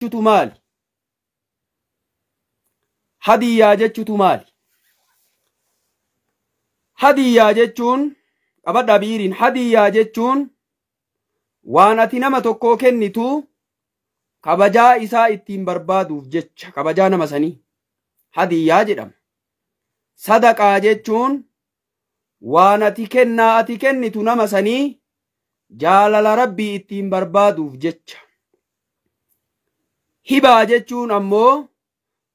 Jechutu maali? Hadiyyaa jechutu maali? Hadiyyaa jechuun qabadhaa biiriin, hadiyyaa jechuun waan ati nama tokkoo kennitu kabajaa isaa ittiin barbaaduuf jecha, kabajaa nama sanii hadiyyaa jedhama. Sadaqaa jechuun waan ati kennaa ati kennitu nama sanii jaalala Rabbii ittiin barbaaduuf jecha. Hibaa jechuun ammoo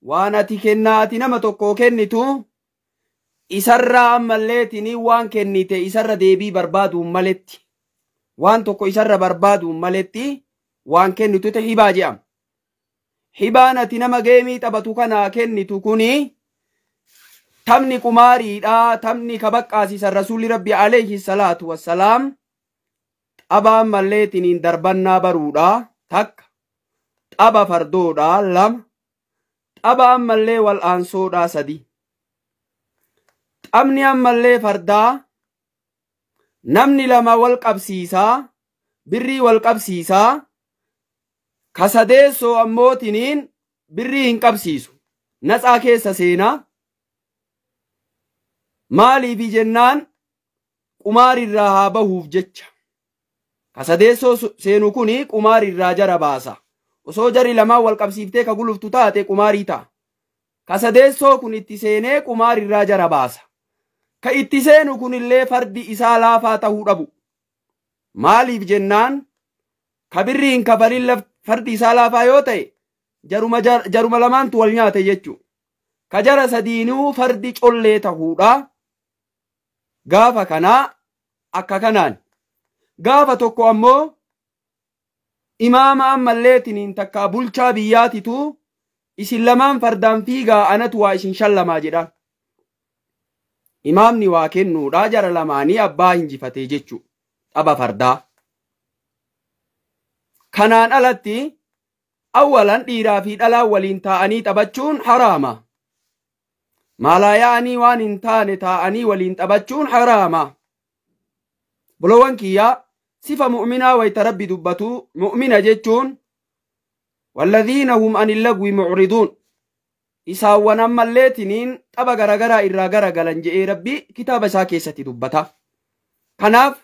waan ati kennaa ati nama tokkoo kennitu isarraa ammalleetinii waan kennite isarra deebii barbaaduun maletti, waan tokko isarra barbaaduun maletti waan kennitu ta'e hibaa jedhama. Hibaan ati nama geemii taphatu kanaa kennitu kuni taphni qumaariidha, taphni kabaqqaasisan Rasuulli Rabbi alayhi salaatu wassalaam tapha ammalleetiniin darbannaa baruudha takka, tapha fardoodha lama, tapha ammallee wal'aansoodha sadi. Taphni ammallee fardaa namni lama wal qabsiisaa, birrii wal qabsiisaa, kasadeessoo ammootiniin birrii hin qabsiisu, natsaa keessa seenaa. Maaliifi jennaan qumaarirraa haa bahuuf jecha. Kasadeessoo seenu kuni qumaarirraa jara baasa. Osoo jari lamaan wal qabsiiftee ka guluftu taate qumaarii ta'a. Kasadeessoo kun itti seenee qumaarirraa jara baasa. Ka itti seenu kunillee fardi isaa laafaa tahuu dhabu. Maaliif jennaan ka birrii hin kafalin fardi isaa laafaa yoo ta'e jaruma lamaantu wal nyaate jechuudha. Ka jara sadiinuu fardi collee tahuudha. Gaafa kanaa akka kanaan. Gaafa tokko ammoo imaama ammalleetiniin takkaa bulchaa biyyaatitu isin lamaan fardaan fiigaa anatu waa isin shallamaa jedha. Imaamni waa kennuudha jara lamaanii abbaa hinjifatee jechuu tapha fardaa. Kanaan alatti awwalan dhiiraa fi dhalaan waliin taa'anii taphachuun haraama. Maalaayaanii waan hin taane taa'anii waliin taphachuun haraama. Bolowwan kiyyaa sifa mu'minaa wayta Rabbi dubbatu mu'mina jechuun walladhiina hum anil lagwi mu'riduun isaawwan ammalleetiniin tapha garagaraa irraa garagalan je'ee Rabbi kitaaba isaa keessatti dubbata. Kanaaf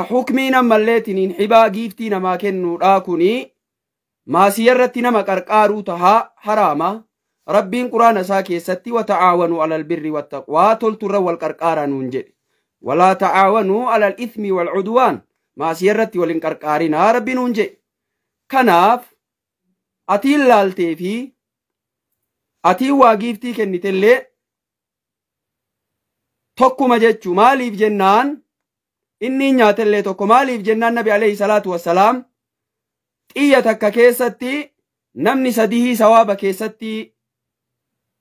hukmiin ammalleetiniin hibaa giiftii namaa kennuudhaa kuni maasiyya irratti nama qarqaaruu tahaa haraama. Rabbiin quraana isaa keessatti wata'aawanuu alal birri wattaqwaa tolturra wal qarqaaraa nuun jedhe. Walaa ta'aawanuu alal ithmi wal cudwaan maasiyya irratti wal hin qarqaarinaa Rabbi nuun jedhe. Kanaaf atiin laaltee fi atiin waa giiftii kennitellee tokkuma jechuu. Maaliif jennaan inni nyaatellee tokko. Maaliif jennaan Nabi alayhi salaatu wassalaam xiyya takka keessatti namni sadihii sawaaba keessatti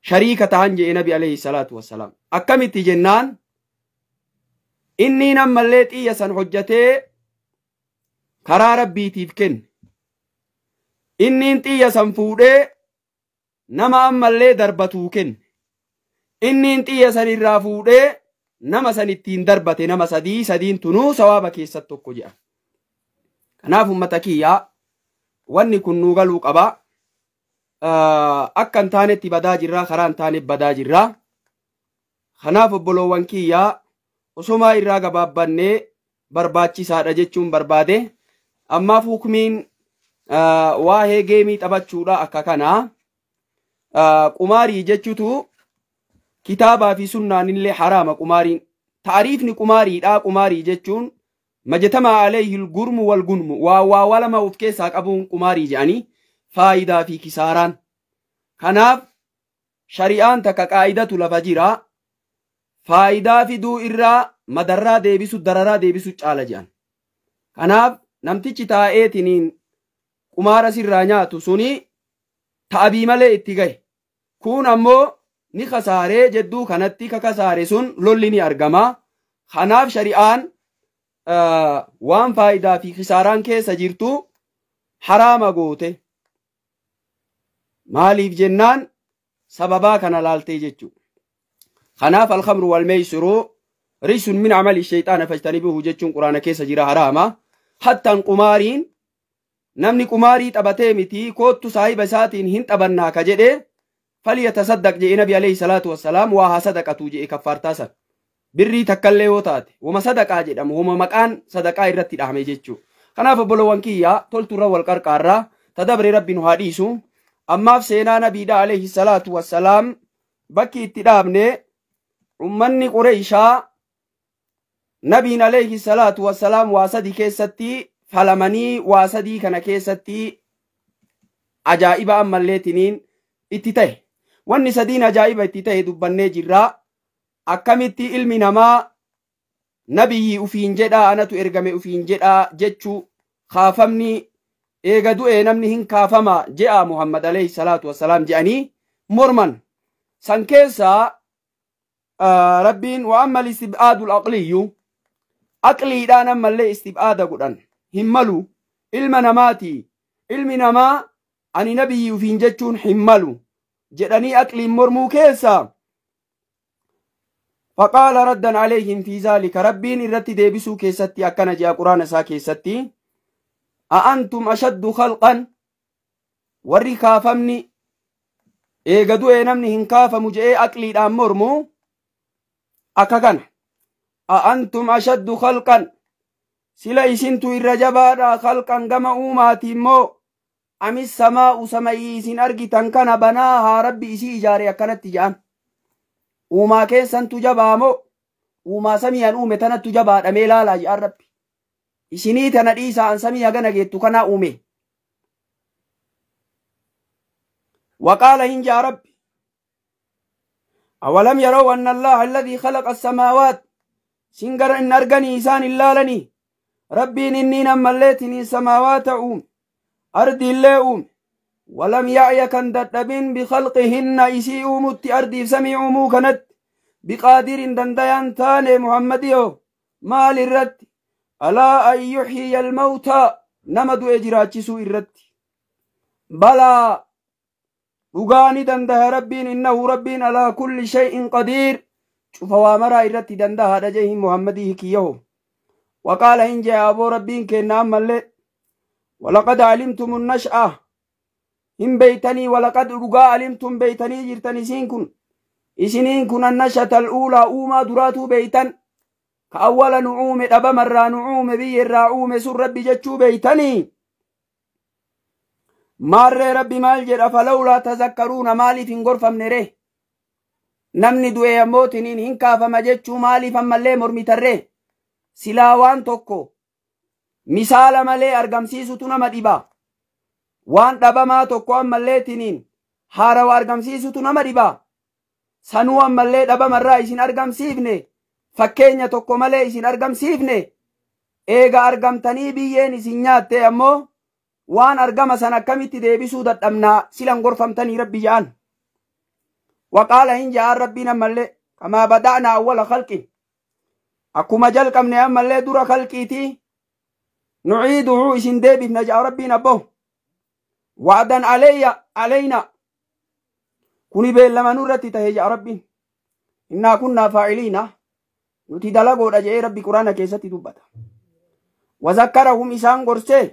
shariika ta'an jedhe Nabi alayhi salaatu wassalaam. Akkamitti jennaan inni ammallee xiyya san hojjatee karaa Rabbiitiif kenne. Inni xiyya san fuudhee nama ammallee darbatuu kenne. Inni xiyya san irraa fuudhee nama san ittiin darbate, nama sadii sadiin tunuu sawaaba keessatti tokko jedha. Kanaaf uummata kiyyaa wanni kun nuu galuu qaba. Akka hin taanetti badaa jirraa, karaa hin taanetti badaa jirraa. Kanaaf obboloowwan kiyyaa osomaa irraa gabaabbannee barbaachisaadha jechuun barbaade. Ammaaf hukmiin waa'ee geemii taphachuudha akka kanaa. Qumaarii jechuutu kitaabaa fi sunnaan illee haraama qumaariin. Taariifni qumaariidha. Qumaarii jechuun majatamaa alayhi gurmu wal gunmu waa waa lama of keessaa qabuun qumaarii jedhanii faayidaa fi kisaaraan. Kanaaf shari'aan takka qaa'idatu lafa jira. Faayidaa fiduu irraa madarraa deebisu dararaa deebisu caala jedhan. Kanaaf namtichi taa'eetiniin qumaara sirraa nyaatu suni ta'abii malee itti gahe. Kun ammoo ni kasaaree jedduu kanatti ka kasaare sun lolli ni argama. Kanaaf shari'aan waan faayidaa fi kisaaraan keessa jirtu haraama goote. Maaliif jennaan sababaa kana laaltee jechuudha. Kanaaf alkhamru wal meeysiru rijsun min amali shayxaana fajtanibuhu jechuun quraana keessa jira haraama. Hattaan qumaariin Namni qumaarii taphatee miti koottu saahiba isaatiin hin taphannaa ka jedhe falyatasaddaq jedhe nabi alayhi salaatu wassalaam, waa haa sadaqatuu jedhe kaffaartaa san. Birrii takkallee yoo taate wama sadaqaa jedhamu, wama maqaan sadaqaa irratti dhahame jechuu. Kanaaf obbolowwan kiyyaa, tolturra wal qarqaarraa tadabre rabbi nu haa dhiisu. Ammaaf seenaa nabiidha alayhi salaatu wassalaam bakki itti dhaabne, ummanni Qureeshaa nabiin alayhi salaatu wassalaam waa sadi keessatti falamanii, waa sadii kana keessatti ajaa'iba ammalleetiniin itti ta'e. Wanni sadiin ajaa'iba itti ta'e dubbannee jirraa. Akkamitti ilmi namaa nabiyyi ufiin jedhaa, anatu ergame ufiin jedhaa jechuu, kaafamni eega du'e namni hin kaafama je'a Muhammad alayhi salaatu wassalaam je'anii morman. San keessaa rabbiin wa amma istib'aadul aqliyyu, aqliidhaan ammallee istib'aada godhan hin malu ilma namaati, ilmi namaa ani nabiyyi ufiin jechuun hin malu jedhanii aqliin mormuu keessa. فقال ردا عليهم في ذلك، ربين irratti deebisuu keessatti akkana jea quraana isaa keessatti: أأنتم أشد خلقا، warri kaafamni eega du'e namni hin kaafamu je'ee aqliidhaan mormu akka kana: أأنتم أشد خلقا، sila isintu irra jabaadha خلقا gama uumaati immoo أم السماء، samayii isin argitan kana بناها rabbi isii ijaare akkanatti je'an. Uumaa keessantu jabaa uumaa samiyaan uume tanattu jabaadhamee laalaa je'an rabbi. Isinii tana dhiisaa, an samii hagana geettu kanaa uume. وقال hin jaa rabbi: أولم يروا أن الله الذي خلق السماوات، singar in arganii isaan hin laalanii rabbiin inni ammalleetiniin samaawaata uume, ardi illee uume, ولم يعي kan dadhabin بخلقهن isii uumutti, ardiif samii uumuu kanatti بقادر dandayaan taane Muhammadiyo maal irratti على أن يحيي الموتى nama du'e jiraachisuu irratti. بلى dhugaani dandaha rabbiin إنه rabbiin على كل شيء قدير cufa waa maraa irratti dandahaadha jehin Muhammadii kiyyaho. وقال hin jee aboo rabbiin kenna ammallee: ولقد علمتم النشأة hin beeytanii, ولقد dhugaa علمتم beeytanii jirtan isiin kun, isiniin kun النشأة الأولى uumaa duraatuu beeytan, ka awwala nu uume, dhabamarraa nu uume, biyyerraa uume sun rabbi jechuu beeytanii. Maarree rabbi maal jedha? فلولا تذكرون maaliif hin gorfamne ree? Namni du'e ammootiniin hin kaafama jechuu maaliif ammallee mormitarree? Silaa waan tokko misaala malee argamsiisutu nama dhiba, waan dhabamaa tokko ammalleetiniin haarawa argamsiisutu nama dhiba. Sanuu ammallee dhabamarraa isin argamsiifne, fakkeenya tokko malee isin argamsiifne. Eega argamtanii biyyeen isin nyaatte ammoo waan argama san akkamitti deebisuu dadhabnaa? Silan gorfamtanii rabbi ja'an. وقال hin ja'an rabbiin ammallee: كما بدأنا أول خلق akkuma jalqabne ammallee dura khalqiitii نعيده isin deebifna ja'a rabbiin abbo. وعدا علي علينا kuni beellama nurratti tahe ja'a rabbiin. إنا كنا فاعلين nuti dalagoodha je'ee rabbi quraana keessatti dubbata. وذكرهم isaan gorsee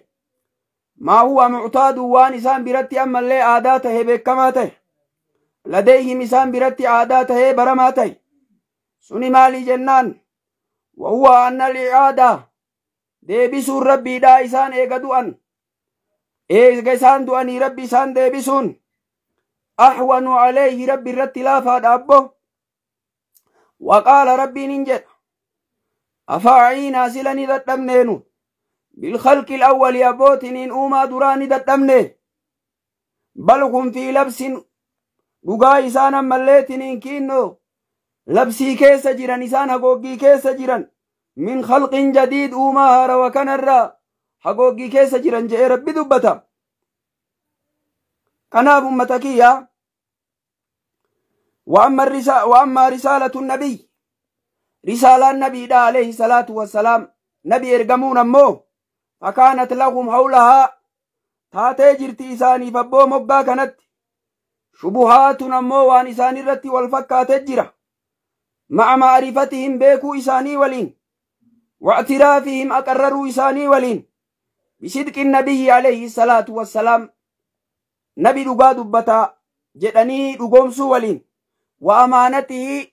ما هو معتاد waan isaan biratti ammallee aadaa tahe, beekamaa tahe, لديهم isaan biratti aadaa tahee baramaa tahe. Suni maali jennaan وهو أن الإعادة deebisuun rabbiidhaa isaan eega du'an, eega isaan du'anii rabbi isaan deebisuun أهون عليه rabbi irratti laafaadha abbo. وقال rabbiin hin jedha: أفأينا sila ni dadhabneenu بالخلق الأول abbootiin uumaa duraa ni dadhabne? بل هم في لبس dhugaa isaan ammalleetiniin kiinnoo labsii keessa jiran, isaan hagooggii keessa jiran, من خلق جديد uumaa haarawa kanarraa hagooggii keessa jiran je'ee rabbi dubbata. Kanaaf ummata kiyya, وأما رسالة النبي risaalaan nabiidha عليه الصلاة والسلام nabi ergamuun ammoo فكانت لهم حولها taatee jirti isaaniif abboo moggaa kanatti شبهات ammoo waan isaan irratti wal fakkaate jira مع معرفتهم beekuu isaanii waliin واعترافهم aqarraruu isaanii waliin. بصدق النبي عليه الصلاة والسلام نبي dhugaa dubbata jedhanii dhugoomsuu waliin وأمانته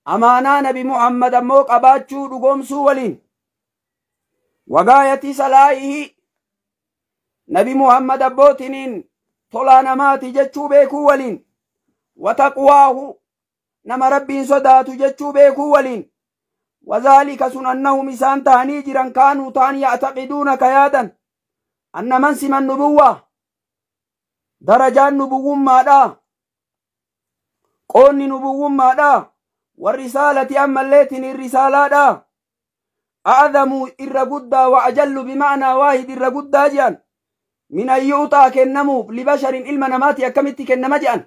amaanaa nabi Muhammad ammoo qabaachuu dhugoomsuu waliin وغاية صلاحه nabi Muhammad abbootiniin tolaa namaati jechuu beekuu waliin وتقواه nama rabbiin sodaatu jechuu beekuu waliin وذلك sun أنهم isaan tahanii jiran كانوا ta'an يعتقدون ka yaadan أن منصب النبوة darajaan nubuwwummaadha qoonni nubuwwummaadha والرسالة ammalleetiin risaalaadha أعظم irra guddaa وأجل بمعنى واحد irra guddaa je'an من أن يعطى kennamuuf لبشر ilma namaati akkamitti kennama je'an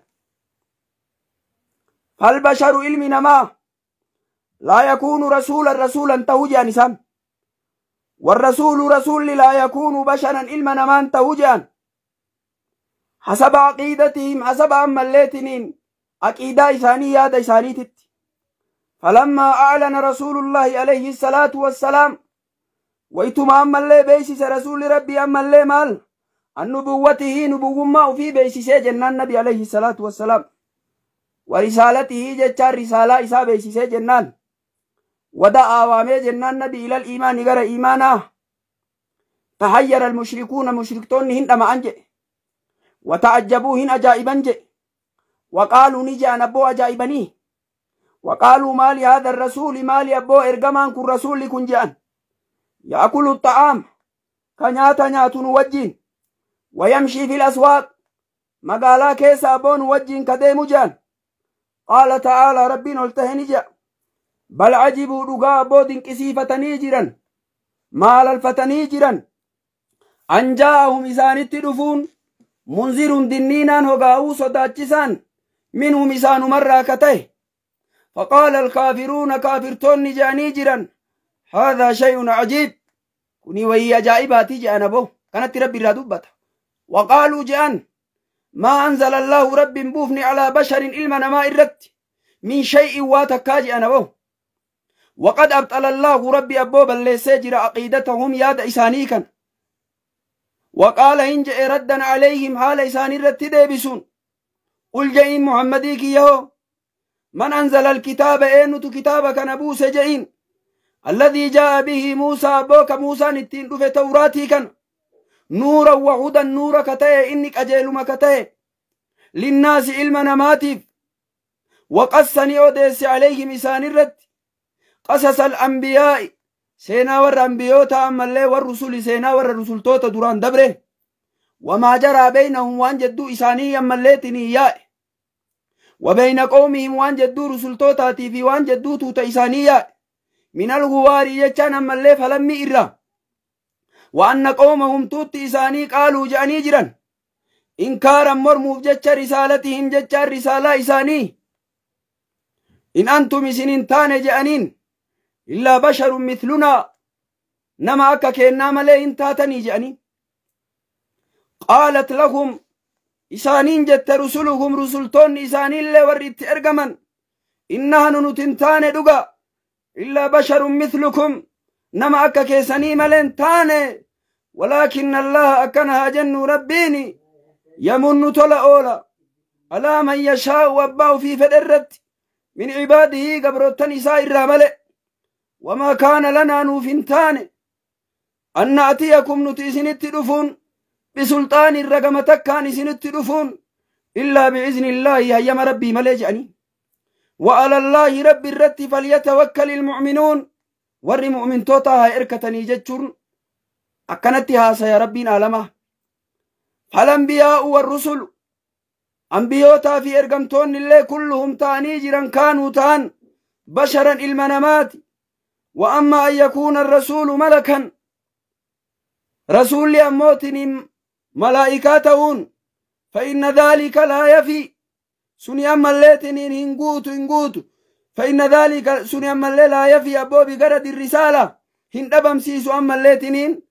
فالبشر ilmi namaa لا يكون رسولا رسولا tahu je'an isaan والرسول رسول لا يكون بشرا ilma namaan tahu je'an حسب عقيدتهم حسب ammalleetiniin aqiidaa isaanii yaada isaaniititti فلما أعلن رسول الله عليه الصلاة والسلام waytuma ammallee beeysise rasuulli rabbii ammallee maal an نبوته nubuwwummaa ufii beeysisee jennaan nabi عليه الصلاة والسلام ورسالته jechaan risaalaa isaa beeysisee jennaan ودعا waamee jennaan nabi إلى الإيمان gara iimaanaa تحير المشركون mushriktoonni hin dhama'an jedhe وتعجبوا hin ajaa'iban jedhe وقالوا ni je'an abboo ajaa'ibanii وقالوا ما لهذا الرسول maali abboo ergamaan kun rasuulli kun je'an يأكل الطعام ka nyaata nyaatu nu wajjin ويمشي في الأسواق magaalaa keessa abboo nu wajjin ka deemu je'an قال تعالى rabbiin ol tahe ni je'a بل عجبوا dhugaa abboo dinqisiifatanii jiran maalalfatanii jiran أن جاءهم isaanitti dhufuun منذر dinniinaan hogaa'uu sodaachisaan منهم isaanumarraa ka ta'e فقال الكافرون kaafirtoonni je'anii jiran هذا شيء عجيب kuni wayii ajaa'ibaati je'an aboo kanatti rabbi irraa dubbata وقالوا je'an ما أنزل الله rabbiin buufni على بشر ilma namaa irratti من شيء waa takkaa je'an aboo وقد أبطل الله rabbi abboo balleessee jira عقيدتهم yaada isaanii kan وقال hin je'e ردا عليهم haala isaanii irratti deebisuun قل je'iin muhammadii kiyyahoo من أنزل الكتاب eenyutu kitaaba kana buuse je'iin الذي جاء به موسى abboo ka muusaan ittiin dhufe tawraatii kana نورا وهدى nuura ka ta'e inni qajeeluma ka ta'e للناس ilma namaatiif وقص ni odeesse عليهم isaan irratti قصص الأنبياء seenaa warra ambiyoota ammallee والرسل seenaa warra rusultoota duraan dabre وما جرى بينهم waan jedduu isaanii ammalleetinii yaa'e وبين قومهم waan jedduu rusultootaatii fi waan jedduu tuuta isaanii yaa'e من الحوار jechaan ammallee falammii irraa وأن قومهم tuutti isaanii قالوا je'anii jiran إنكارا mormuuf jecha رسالتهم jechaan risaalaa isaanii إن أنتم isin hin taane je'aniin إلا بشر مثلنا nama akka keennaa malee hin taatanii je'aniin قالت لهم isaaniin jette رسلهم rusultoonni isaaniillee warri itti ergaman إن نحن nuti hin taane dhuga إلا بشر مثلكم nama akka keessanii malee hin taane ولكن الله akkana haa jennu rabbiini يمن tola oola على من يشاء abbaa ufii fedhe irratti من عباده gabroottan isaa irraa male وما كان لنا nuuf hin taane أن نأتيكم nuti isinitti dhufuun بسلطان ragama takkaan isinitti dhufuun إلا بإذن الله hayyama rabbii malee je'anii وعلى الله rabbi irratti فليتوكل المؤمنون warri mu'mintoota haa erkatanii jechuun akkanatti haasaya rabbiin aalamaa فالأنبياء والرسل ambiyootaa fi ergamtoonni illee كلهم ta'anii jiran كانوا ta'an بشرا ilma namaati وأما أن يكون الرسول ملكا rasuulli ammootiin malaa'ikaa ta'uun فإن ذلك لا يفي suni ammalleetiniin hin guutu hin guutu فإن ذلك suni ammallee لا يفي abboo بغرض الرسالة hin dhabamsiisu ammalleetiniin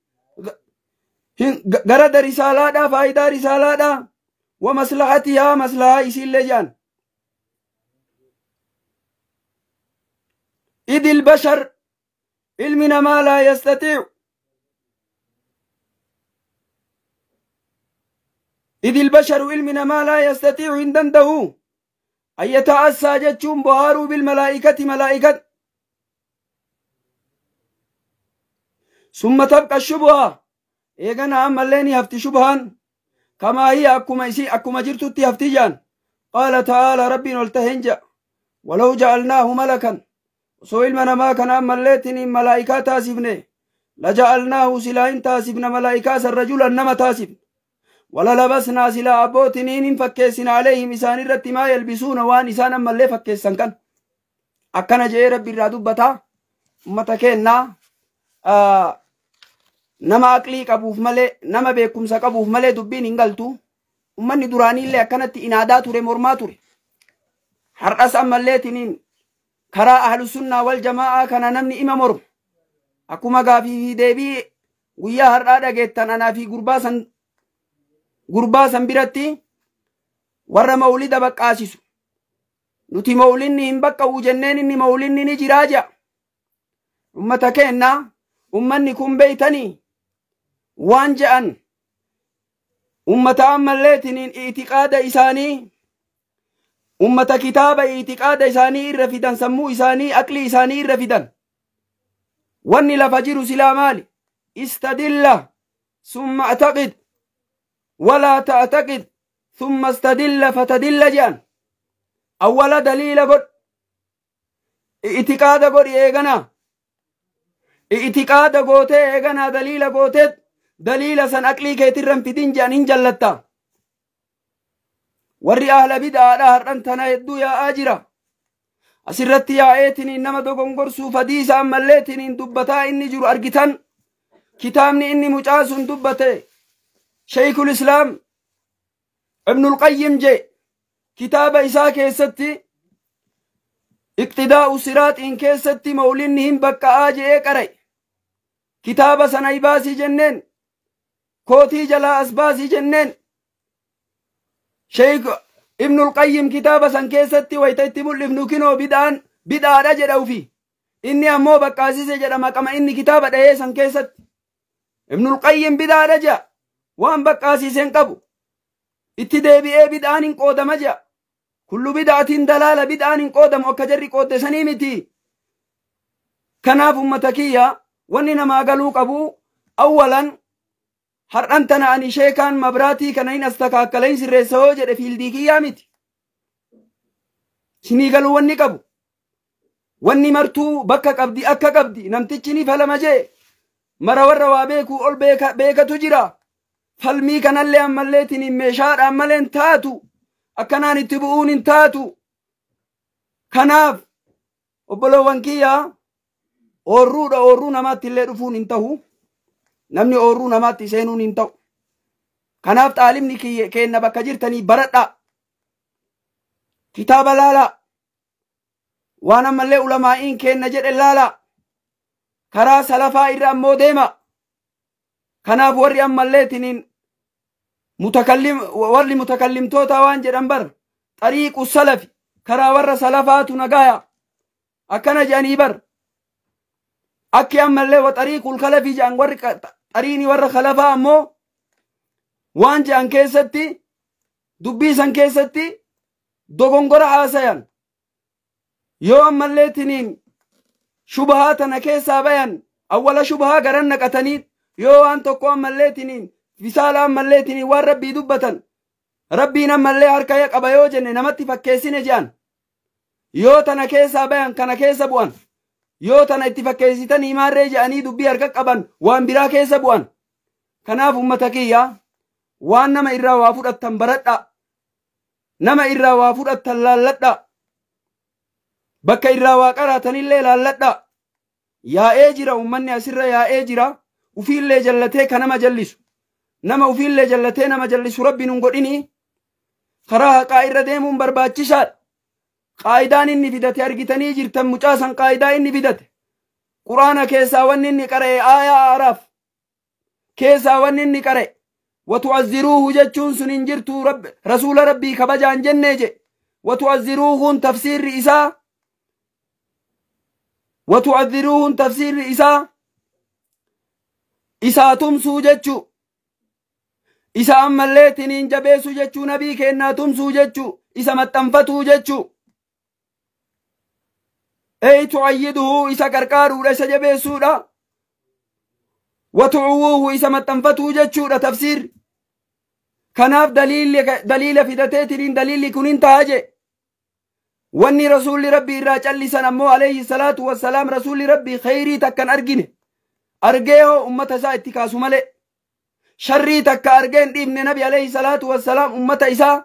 garada risaalaadha faayidaa risaalaadha ومصلحتها maslahaa isiillee jedhan إذ البشر ilmi namaa لا يستطيع Idil basharu ilmi namaa laa yastatiicu hin danda'u an yata'assaa jechuun bohaaruu bilmalaa'ikati malaa'ikat. Summa tabqa shubha eegana ammallee ni hafti shubhaan kamaa hiya akkuma isii akkuma jirtutti hafti jaan. Qaala ta'aala rabbiin ol tahen ja'a walaw ja'alnaahu malakan osoo ilma namaa kana ammalleetiin malaa'ikaa taasifne laja'alnaahu silaa hin taasifna malaa'ikaa san rajulan nama taasifne walalabasnaa silaa abbootiniin hin fakkeessina alayhim isaan irratti maa yalbisuuna waan isaan ammallee fakkeessan kan akkana je'ee rabbi irraa dubbataa. Ummata keennaa nama aqlii qabuuf malee nama beekumsa qabuuf malee dubbiin hin galtu. Ummanni duraaniillee akkanatti inaadaa ture mormaa ture. Har'as ammalleetiniin karaa ahlusunnaa wal jamaa'aa kana namni ima morma. Akkuma gaafii fi deebii guyyaa har'aa dhageettan anaa fi gurbaa san biratti warra mawlida baqqaasisu. Nuti mawlinni hin baqqa'u jenneen inni mawlinni ni jiraa ja'a. Ummata keennaa ummanni kun beeytanii waan je'an ummata ammalleetiniin itiqaada isaanii ummata kitaaba itiqaada isaanii irra fidan sammuu isaanii aqlii isaanii irra fidan. Wanni lafa jiru silaa maali? Istadilla summa ataqid walaa ta'taqid summa istadilla fatadilla je'an. Awwala daliila godh itiqaada godhi eeganaa itiqaada gootee eeganaa daliila gooteet daliila san aqlii keetirran fidin je'an hin jallatta. Warri ahla bid'aadha har'an tana hedduu yaa'aa jira. Asirratti yaa'eetiniin nama dogongorsuuf hadiisa ammalleetiniin dubbataa inni jiru argitan. Kitaabni inni mucaa sun dubbate Sheikul Islaam Ibnul Qayyim jee kitaaba isaa keessatti iqtidaa'u siraaxiin keessatti mawlinni hin baqqa'aa je'ee qara'e. Kitaaba sana baasii jenneen kootii jalaa as baasii jenneen Sheikh Ibnul Qayyim kitaaba san keessatti wayta itti mul'ifnu kinoo bid'aan bid'aadha jedha ufi. Inni ammoo baqqaasise jedha maqama inni kitaaba dhahee san keessatti. Ibnul Qayyim bid'aadha jedha waan baqqaasiseen qabu. Itti deebi'ee bid'aan hin qoodama jedha. Kullu bid'atiin dalaala bid'aan hin qoodamu akka jarri qoodde sanii miti. Kanaaf ummata kiyya wanni namaa galuu qabu awwalan har'an tana ani sheekaan mabraatii kana hin astakaakala hin sirreessa hoo jedhe fiildii kiyyaa miti. Sinii galuu wanni qabu. Wanni martuu bakka qabdi akka qabdi namtichi ni falama jee mara warra waa beekuu ol beekatu jira. Falmii kanallee ammalleetiin meeshaadhaan malee hin taatu. Akkanaan itti bu'uun hin taatu. Kanaaf obboloowwan kiyyaa oorruudha oorruu namaatti illee dhufuun hin ta'u. Namni oorruu namaatti seenuun hin ta'u. Kanaaf xaalimni keenna bakka jirtanii baradhaa. Kitaaba laalaa. Waan ammallee ulamaa'iin keenna jedhe laalaa. Karaa salafaa irra ammoo deema. Kanaaf warri ammalleetiniin warri mutakallimtoota waan jedhan bar xariiqu salafi karaa warra salafaatu nagaaya akkana jedhanii bar akki ammallee wa xariiqul kalafi jedhan warri xariini warra kalafaa ammoo waan jedhan keessatti dubbii san keessatti dogongora haasayan yoo ammalleetiniin shubahaa tana keessaa bayan awwala shubahaa garan naqatanii yoo waan tokko ammalleetiniin fisaala ammalleetiniin waan rabbii dubbatan rabbiin ammallee harka qaba yoo jenne namatti fakkeessine jedhan yoo tana keessaa bayan kana keessa bu'an yoo tana itti fakkeessitanii maarree jedhanii dubbii harka qaban waan biraa keessa bu'an. Kanaaf ummata kiyya waan nama irraa waa fudhattan baradhaa. Nama irraa waa fudhattan laalladhaa. Bakka irraa waa qaraatanillee laalladhaa. Yaa'ee jira ummanni asirra yaa'ee jira. Ufiillee jallatee ka nama jallisu. Nama ufiillee jallatee nama jallisu rabbi nun godhini. Karaa haqaa irra deemuun barbaachisaadha. Qaayidaan inni fidate argitanii jirtan mucaa san qaayidaa inni fidate. Quraana keessaa wanni inni qara'e aayaa araaf. Keessaa wanni inni qara'e. Watu'azziruuhu jechuun sun hin jirtu rasuula rabbii kabajaan jennee je. Watu'azziruuhuun tafsiirri isaa. Watu'azziruuhuun tafsiirri isaa. Isaa tumsuu jechuu. Isa ammallee tiniin jabeessuu jechuu, nabii kennaa tumsuu jechuu, isa maxxanfatuu jechuu. Ey tu'ayyiduhu isa qarqaaruudha, isa jabeessuudha. Watu'uwuuhu isa maxxanfatuu jechuudha tafsiirri. Kanaaf daliila fidatee tiniin daliilli kun hin ta'a jee. Wanni rasuulli rabbii irraa callisan ammoo alayhi salaatu wassalaam rasuulli rabbii khayrii takkan argine. Argee hoo ummata isaa itti kaasu malee. Sharrii takka argee hin dhiifne nabi alayhi salaatu wassalaam ummata isaa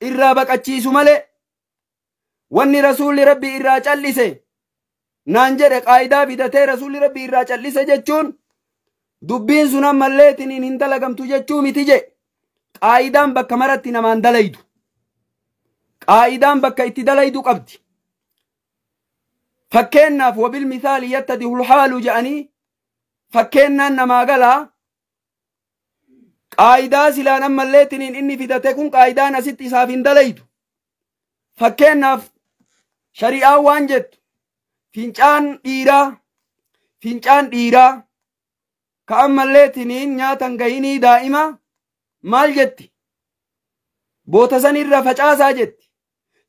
irraa baqachiisu malee. Wanni rasuulli rabbii irraa callise naan jedhe qaayidaa fidatee rasuulli rabbii irraa callise jechuun dubbiin sun ammallee tiniin hin dalagamtu jechuu miti je. Qaayidaan bakka maratti namaan dalaydu. Qaayidaan bakka itti dalaydu qabdi. Fakkeennaaf wabil mithaali yattadihul haalu je'anii fakkeennaan namaa galaa. Qaayidaa silaan ammallee tiniin inni fidate kun qaayidaan asitti isaaf hin dalaydu. Fakkeennaaf shari'aan waan jettu fincaan dhiiraa ka ammallee tiniin nyaatan gahinii daa'ima maal jetti? Boota san irra facaasaa jetti.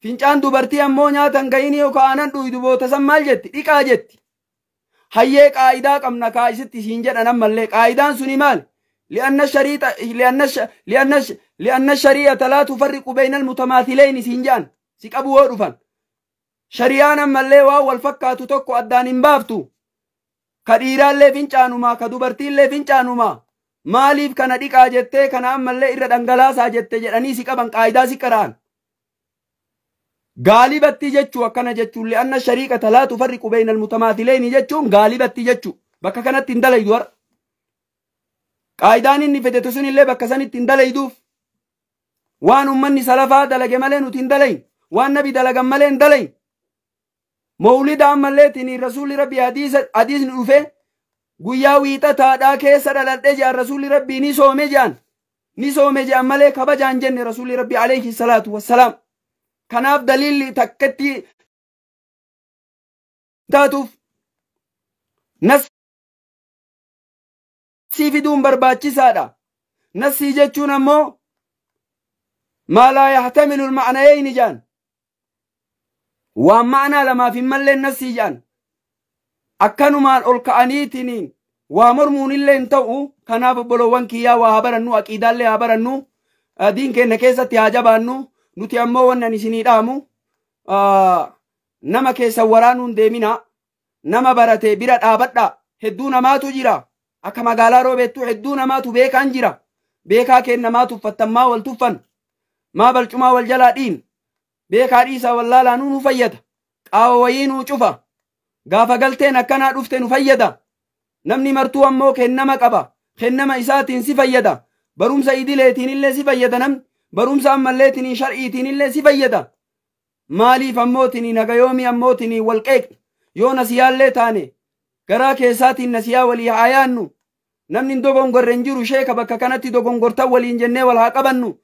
Fincaan dubartii ammoo nyaatan gahinii yookaan aanan dhuydu boota san maal jetti? Dhiqaa jetti. Hayyee qaayidaa qabna kaa isitti siin jedhan ammallee qaayidaan suni maal? لأن الشريعة لا تفرق بين المتماثلين siin jedhan si qabu hoo dhufan. Shari'aan ammallee waan wal fakkaatu tokko addaan hin baaftu. Ka dhiiraallee fincaanumaa ka dubartiillee fincaanumaa. Maaliif kana dhiqaa jettee kana ammallee irra dhangalaasaa jette jedhanii si qaban qaayidaa si qara'an. Gaalibatti jechuu akkana jechuun li'anna shariiqata laa tufarriqu bayna almutamaathilayni jechuun gaalibatti jechuu bakka kanatti hin dalaydu har'a. Qaayidaan inni fetetu sun illee bakka sanitti hin dalayduuf. Waan ummanni salafaa dalage malee nuti hin dalayin. Waan nabi dalagan malee hin dalayin. Mawlida ammallee tiniin rasuulli rabbii hadiisni dhufe guyyaa wiixataadhaa keessa dhaladhe jedhan rasuulli rabbii ni soome jedhan. Ni soome jedhan malee kabajaan jenne rasuulli rabbii alayhi salaatu wassalaam. Kanaaf daliilli takkatti taatuuf nassii fiduun barbaachisaadha. Nassii jechuun ammoo maa laa yahtamilu alma'nayayni jedhan. Waan ma'anaa lamaaf hin malleen nassii jedhan. Akkanumaan ol ka'aniitiniin waa mormuun illee hin ta'u. Kanaaf obboloowwan kiyyaa waa haa barannu, aqiidaallee haa barannu, diin keenya keessatti haa jabaannu. Nuti ammoo wannan isinii dhaamu nama keessa waraanuun deemina, nama barate bira dhaabadha. Hedduu namaatu jira akka magaalaa roobeettuu hedduu namaatu beekaan jira. Beekaa kenna tuffattan maa wal tuffan, maa balcumaa wal jalaa dhiin. Beekaa dhiisaa wallaalaa nu fayyada. Qaawa wayii nuu cufa. Gaafa galteen akkanaa dhufte nu fayyada. Namni martuu ammoo kennama qaba. Kennama isaatiin si fayyada. Barumsa idileetiin illee si fayyada namni. Barumsa ammalleetiin shar'iitiin illee si fayyada. Maaliif ammootiin nagayoomii ammootiin wal qeeqna? Yoo nasiyaallee taane garaa keessaatiin nasiyaa walii haa yaannu. Namni hin dogongorre hin jiru. Sheeka bakka kanatti dogongortan waliin jennee wal haa qabannu.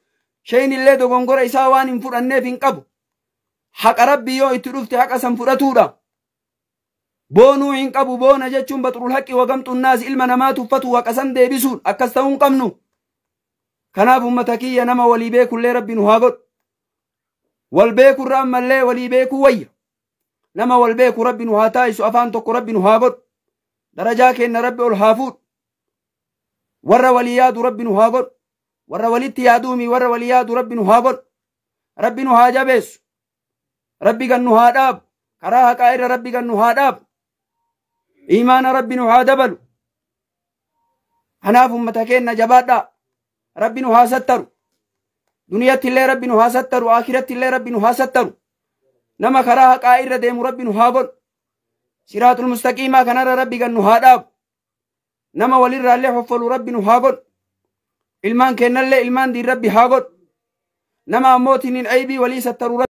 Sheen illee dogongora isaa waan hin fudhanneef hin qabu. Haqa rabbii yoo itti dhufte haqa san fudhatuudha. Boonuu hin qabu. Boona jechuun baxrul haqqi wagamxunnaas ilma namaa tuffatu haqa san deebisuun akkas ta'uu hin qabnu. Kanaaf ummata kiyya nama walii beekullee rabbi nu haa godhu. Wal beekurra ammallee walii beekuu wayya. Nama wal beeku rabbi nu haa taa'isu. Afaan tokko rabbi nu haa godhu. Darajaa kenna rabbi ol haa fuudhu. Warra walii yaadu rabbi nu haa godhu. Warra walitti yaaduumi warra walii yaadu rabbi nu haa godhu. Rabbi nu haa jabeessu. Rabbi gan nu haa dhaabu. Karaa haqaa irra rabbi gan nu haa dhaabu. Iimaana rabbi nu haa dabalu. Kanaaf ummata keenya jabaadhaa. Rabbi nu haa sattaru. Duniyatti illee rabbi nu haa sattaru. Akhiratti illee rabbi nu haa sattaru. Nama karaa haqaa irra deemu rabbi nu haa godhu. Siraatul mustaqiimaa kanarra rabbi gan nu haa dhaabu. Nama walirraallee hoffolu rabbi nu haa godhu. Ilmaan kennallee ilmaan diin rabbi haa godhu. Nama ammootiin aybii walii sattaru.